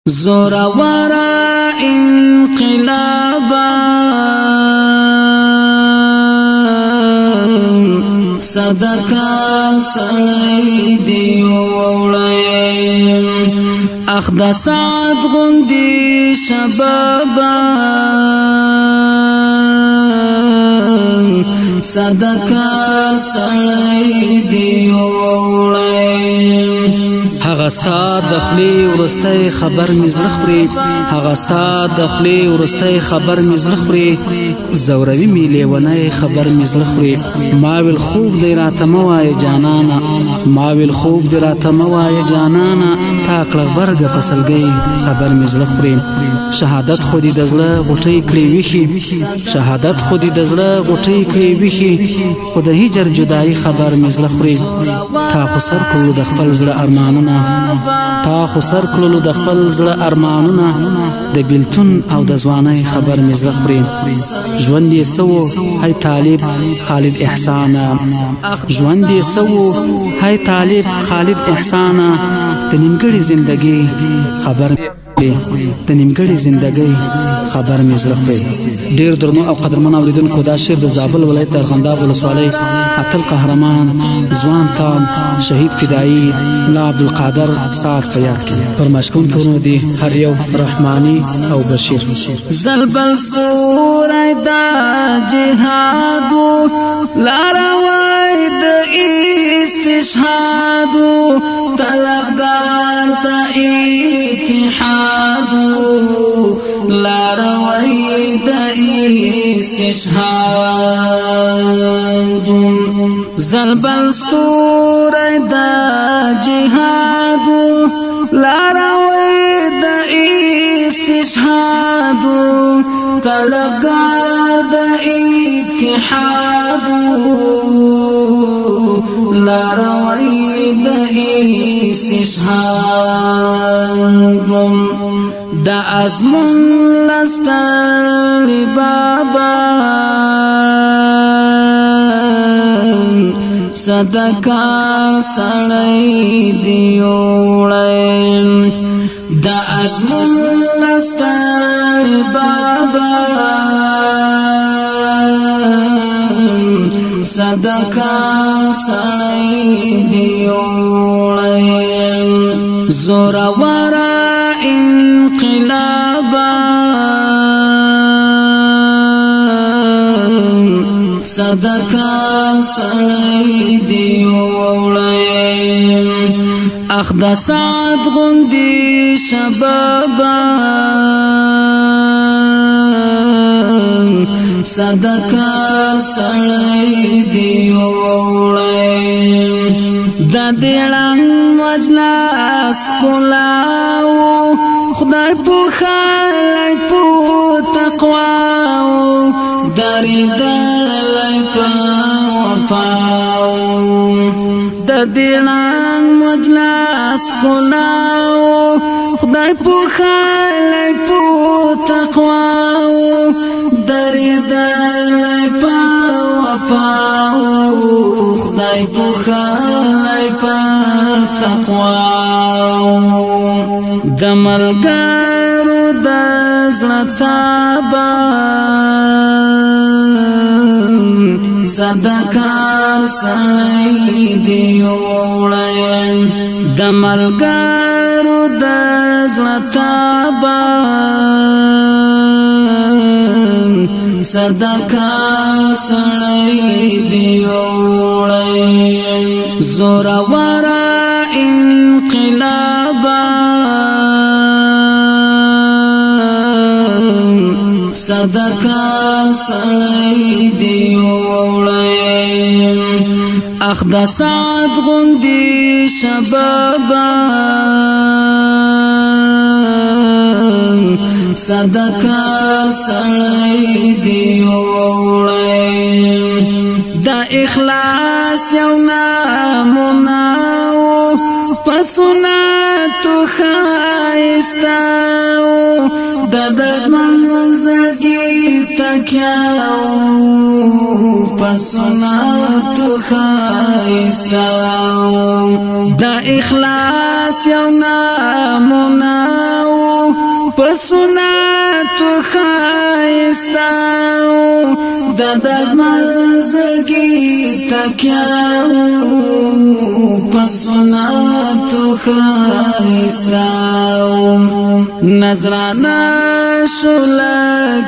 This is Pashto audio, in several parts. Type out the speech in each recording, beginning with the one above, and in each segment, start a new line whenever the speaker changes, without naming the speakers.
زوروره انقلابا، صدقه سړی دی وړی، اخ د سعد غوندي شبابا، صدقه سړی دی وړی.
هغه ستا د خولې وروستی خبر مې زړه خوري، هغه ستا د خولې وروستی خبر مې زړه خوري، زوروي مې لیونی خبر مې زړه خوري. ما ویل خوب دی راته مه وایه جانانه، ما ویل خوب دی راته مه وایه جانانه، تا کړه غبرګه په سلګۍ خبر مې زړه خوري. شهادت خو دې د زړه غوټۍ کړې ویښې، شهادت خو دې د زړه غوټۍ کړې ویښې، خو د هجر جدایي خبر مې زړه خوري. تا خو سر کړلو د خپل زړه ارمانونه، تا خو سر کړلو د خپل زړه ارمانونه، د بیلتون او د ځوانۍ خبر مې زړه خوري. ژوند یې سوو هی طالب خالد احسانه، ژوند یې سوو هی طالب خالد احسانه، د نیمګړې زندګۍ خبر، د نیمګړې زندګۍ خبر مې زړه خوري. ډیر درنو او قدرمن اوریدونکو، دا شعر د زابل ولایت د ارغنداب ولسوالۍ اتل قهرمان ځوان تان شهید فدایي ملا عبدالقادر سعد په یاد کې فرمایش کوونکي ورونه دي هر یو رحماني او بشیر.
زلبل ستوری د جهادو، لاره وای د استشهادو، طلبګار د اتحادو، لاره وای د استشهادو. زلبل ستوری د جهادو، لاره وای د استشهادو، طلبګار د اتحادو، لاره وای د استشهادو. د ازمون لستړي بابا، صدقه سړی دی وړی، د ازمون لستړي بابا، صدقه سړی دی وړی. زوروره انقلابا، صدقه سړی دی وړی، اخ د سعد غوندي شبابا، صدقه سړی دی وړی. د دې ړنګ مجلس کولاو، خدای په خلای په تقوا، درېدلی په وفاو. د دې ړنګ مجلس کولاو، خدای په خلای په تقوا، درېدلی په وفاو، خدای په خلای په تقوا. د ملګرو د زړه تابا، صدقه سړی دی وړی، د ملګرو د زړه تابا، صدقه سړی دی وړی. زوروره انقلابا، صدقه سړی دی وړی، اخ د سعد غوندي شبابا، صدقه سړی دی وړی. د اخلاص یو نمونه پسونه تو خایستا، د درمن زړګي تکیاو، پسونه تو خایستا. د اخلاص یو نمونه په سنت ښایسته، د درمل زړګي تکیا په سنت ښایسته. نظرانه شول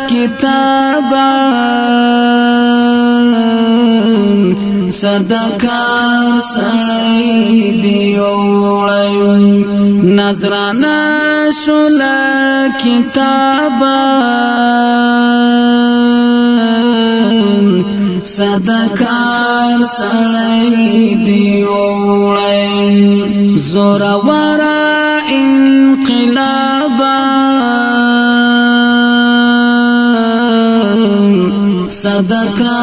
کتابا، صدقه سړی دی وړی. نظرانه شول کتابا، صدقه سړی دی وړی. زور ورا انقلابا، صدقه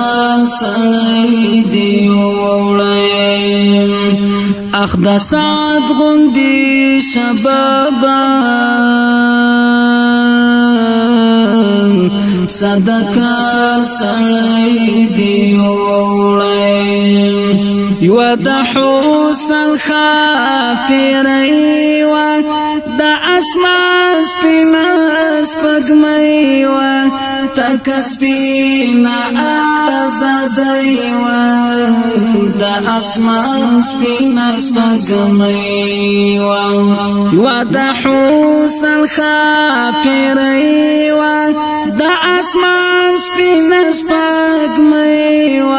سړی دی وړی. اخ د سعد غوندي شبابا، صدقه سړی دی وړی. یو د حسن خافری و، د اسمان سپینا سپګمې و، تک سپینا آزادی و، د اسمان سپینا سپګمې و. یو د حسن خافری و، د اسمان سپینا سپګمې و،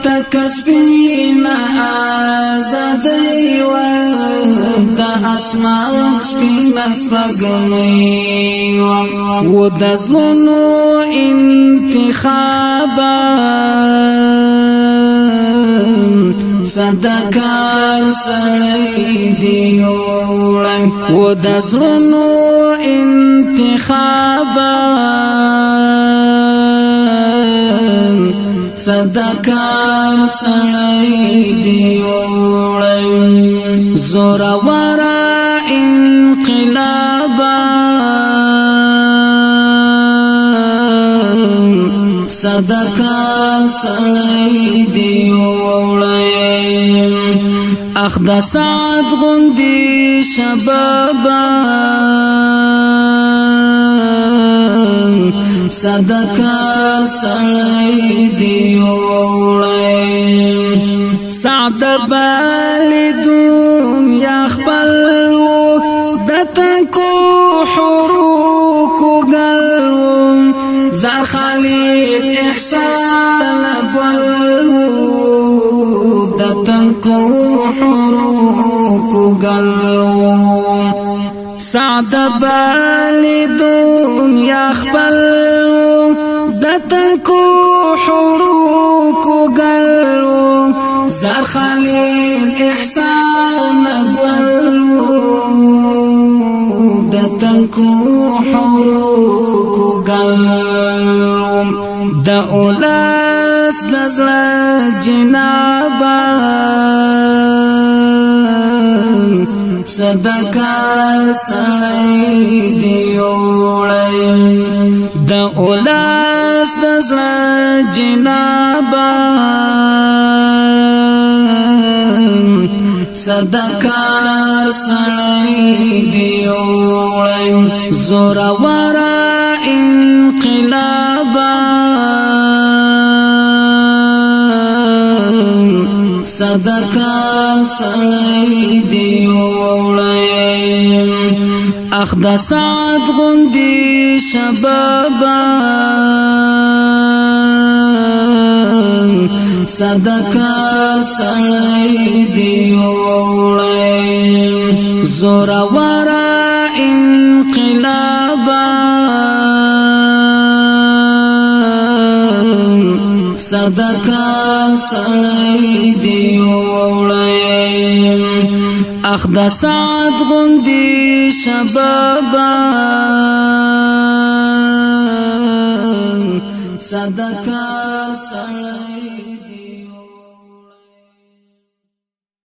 تک سپینا آزادی و، د اسمان سپینا سپګمې و. د زړونو انتخابا، صدقه سړی دی وړی. و د زړونو انتخابا، صدقه سړی دی وړی. زور ورا انقلابا، صدقه سړی دی وړی. اخ د سعد غوندي شبابا، صدقه سړی دی وړی. سعد بال دنیا خپل د تنکو حروکو ګلو، زار خالد احسان ګل، د تنکو حروکو ګلو. سعد بال دنیا خپل د تنکو حروکو ګلو، زار خالد احسان ګل، د تنکو حروکو ګل. د اولاس د زړه جنابا، صدقه سړی دی وړی. د اولاس د زړه جنابا، صدقه سړی دی وړی. زور ورا انقلابا، صدقه سړی دی وړی. اخ د سعد غوندي شبابا، صدقه سړی دی وړی. زور ورا انقلابا، صدقه سړی دی وړی. اخ د سعد غوندي شبابا، صدقه سړی